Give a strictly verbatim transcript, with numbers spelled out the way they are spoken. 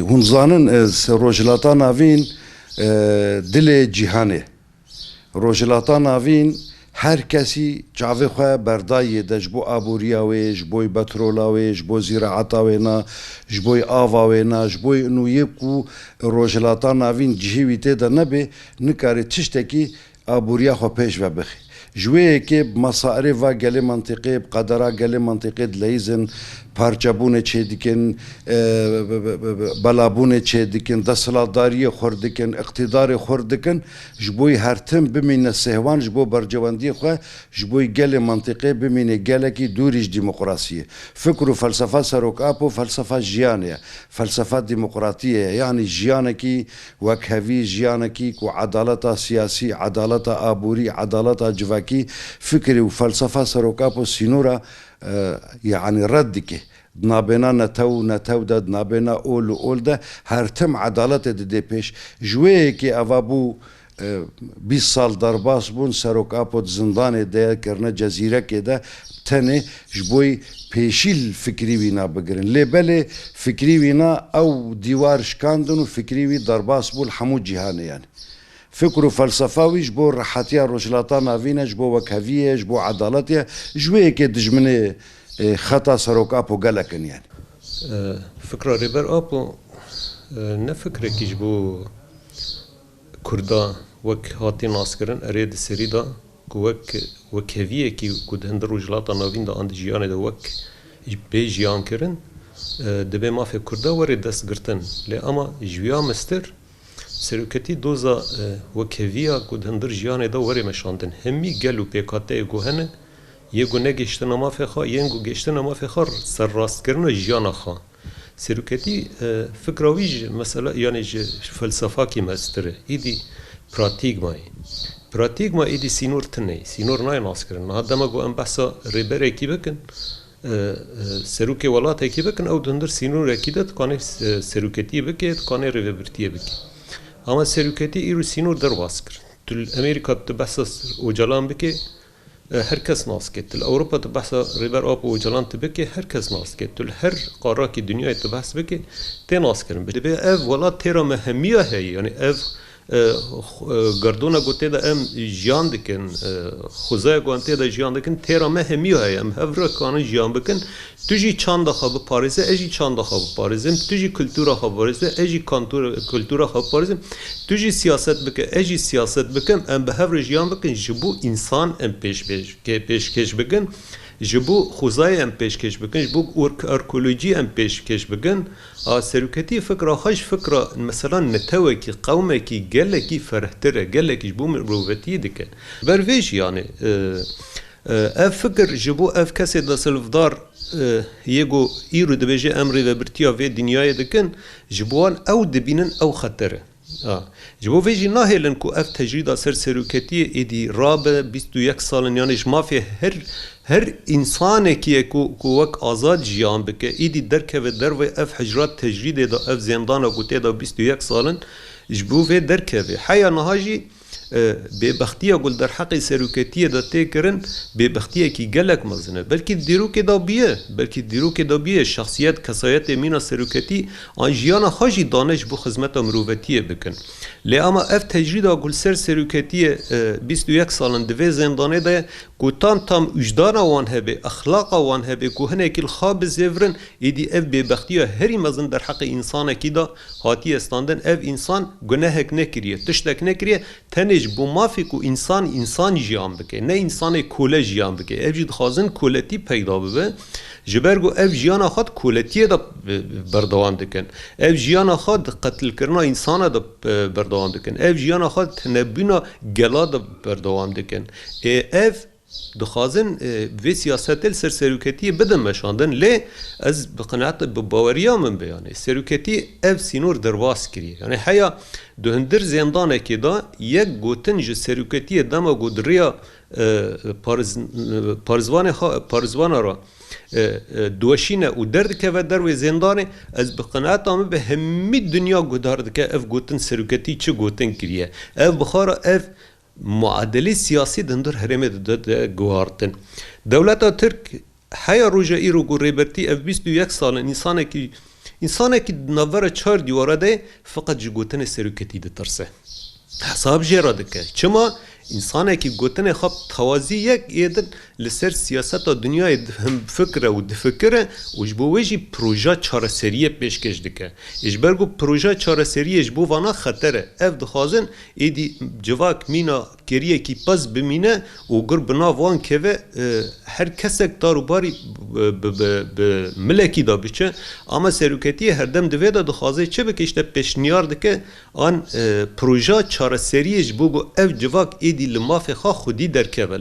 Hûn zanin, e, se-, Rojhilata Navîn, e, dilê cîhanê. Rojhilata Navîn her kesî çavê xwe berdayê de ji bo aboriya wê, ji bo petrola wê, ji bo zîraeta wê na, ji bo ava wê na, ji bo û yê ku Rojhilata Navîn cihê wî tê de nebe, nikare tiştekî aboriya xwe pêş ve bixe. Ji wê yekê bi mesairê va gelê mentiqê, bi qedera gelê mentiqê dileyîzin, parçebûnê çêdikin, e, belabûnê çêdikin, desthilatdariyê xurt dikin, îqtîdarê xurt dikin, ji bo her tim bimîne sêhwan, ji bo berjewendiyê xwe, ji bo gelê mentiqê bimîne gelekî dûrî ji demokrasiyê. Fikr û felsefa Serok Apo felsefa jiyanê ye, felsefa demokratiyê ye, yanî jiyanekî wekhevî, jiyanekî ku edaleta siyasî, edaleta aborî, edaleta civakî, fikrê û felsefa Serok Apo sînora, e, yanî red dike. Di nabêna netew û netew de, di nabêna ol û ol de her tim edaletê dide pêş. Ji wê yekê eva bû, e, bîst sal derbas bûn, Serok Apo di zindanê de ye, kirine cezîrekê de, tenê ji bo pêşî li fikrî wî na bigirin. Lê belê fikrî wî na ew dîwar şikandin û fikrî wî derbas bû li hemû cîhanê, yanî. Fikr û felsefa wî ji bo rehetiya Rojhilata Navîn e, ji bo wekheviyê ye, ji bo edaletê ye, ji wê yekê dijminê, e, xeta Serok Apo gelek in, yanî. E, fikra Rêber Apo, e, ne fikrekî ji bo Kurda wek hatî naskirin, erê di serî de ku wek, wekheviyekî ku di hundir Rojhilata Navîn de an di jiyanê de wek bê jiyan kirin, e, dibê mafê Kurda were dest girtin. Lê ama ji wîya mistir seroketî doza, e, wekheviya ku di hundir jiyanê de were meşandin. Hemî gel û pêkhateyê ku hene, yê ku negihiştine mafê xwe, yên ku gihiştine mafê xwe serrastkirina jiyana xwe. Seroketî, e, fikra wî ji mesela, yanî ji felsefakî mestir e. Îdî pratîgmayê. Pratîgma îdî sînor tune ye. Sînor nayê naskirin. Niha dema ku em behsa rêberekî bikin, e, e, serokê welatekî bikin, ew di hundir sînorekî de dikane, e, seroketiyê bike, dikane rêvebirtiyê bike. Ama seroketî îro sînor derbas kir. Tu li Amerîka tu behsa Ocalan bike, e, her kes nas dike. Tu li Ewropa tu behsa Rêber Apo Ocalan tu bike, her kes nas dike. Tu li her qarakî dinyayê tu behs bike, tê naskirin. Dibe ev welat têra me hemiya heye. Yanî ev, e, xu-, e, gerdona ku tê de em jiyan dikin, e, xwezaya ku em tê de jiyan dikin, têra me hemiya heye. Em hev re kanin jiyan bikin. Tu jî çanda xwe biparêze, ez jî çanda xwe biparêzim. Tu jî kultura xwe biparêze, ez jî kantura-, kultura xwe biparêzim. Tu jî siyaset bike, ez jî siyaset bikim. Em bi hev re jiyan bikin, ji bo însan em pêş, pêş, ke-, pêşkêş bikin, ji bo xwezayê em pêşkêş bikin, ji bo ork-, arkeolojiyê em pêşkêş bikin. A seroketî fikra xwe ji fikra mesela netewekî, qewmekî, gelekî ferehtir e, gelekî ji bo mirovetiyê dike. Ber vê jî yanî, e, e, ev fikir ji bo ev kesê desthilatdar, e, yê ku îro dibêje em rêvebirtiya vê dinyayê dikin, ji bo wan ew dibînin ew xeter e. Ha. Ji bo vê jî nahêlin ku ev tecrîda ser seroketiyê êdî rabe, bîst û yek sal in, yanî ji mafê her, her însanekî ye ku, ku wek azad jiyan bike, êdî derkeve dervê ev hicra tecrîdê de, ev zêndana ku tê de bîst û yek sal in, ji bo vê derkeve. Heya niha jî, e, bêbextiya ku li derheqê seroketiyê de tê kirin, bêbextiyekî gelek mezin e. Belkî dîrokê de bûye, belkî dîrokê de bûye, şexsiyet, kesayetê mîna seroketî an jiyana xwe jî dane ji bo xizmeta mirovetiyê bikin. Lê ama ev tecrîda ku li ser seroketiyê, e, bîst û yek sal in di vê zêndanê de ye, ku tam tam wijdana wan hebe, exlaqa wan hebe, ku hinekî li xwe bizêvirin, êdî ev bêbextiya herî mezin derheqê însanekî de hatiye standin. Ev însan gunehek nekiriye, tiştek nekiriye, tenê ji bo mafê ku însan însan jiyan bike, ne însanê kole jiyan bike. Ev jî dixwazin koletî peyda bibe. Ji ber ku ev jiyana xwe di koletiyê de, e, berdewam dikin. Ev jiyana xwe di qetilkirina însana de, e, berdewam dikin. Ev jiyana xwe di tunebûna gela de berdewam dikin. Ê ev dixwazin, e, vê siyasetê li ser seroketiyê bidin meşandin, lê ez bi qenaet, bi baweriya min be, yanî seroketî ev sînor derbas kiriye. Yanî heya di hundir zêndanekê de yek gotin ji seroketiyê dema ku di rêya, e, pariz-, e, parizvanê xwe, parizvana re, e, e, diweşîne û derdikeve dervê zêndanê, ez bi qenaeta min be hemî dinya guhdar dike ev gotin seroketî çi gotin kiriye. Ev bi xwe re ev muadelê siyasî di hundir herêmê de, de, de guhartin. Dewleta Tirk heya roja îro ku rêbertî ev bîst û yek sal in însanekî, Însanekî di navbera çar dîwara de feqet ji gotinê seroketî ditirse. Hesab jê re dike. Çima? Însanekî gotinê xwe tewazî yek êdin li ser siyaseta dinyayê hemfikr e û difikire û ji bo wê jî proja çareseriyê pêşkêş dike. Ê ji ber ku proja çareseriyê ji bo vana xeter e. Ev dixwazin êdî civak mîna keriyekî pez bimîne û gur bi nav wan keve, e, her kesek dar û barî bi, bi, bi, bi milekî de biçe. Ama seroketiyê herdem di vê de dixwaze çi bike, işte pêşniyar dike an, e, proja çareseriyê ji bo ku ev civak êdî li mafê xwe xwedî derkeve.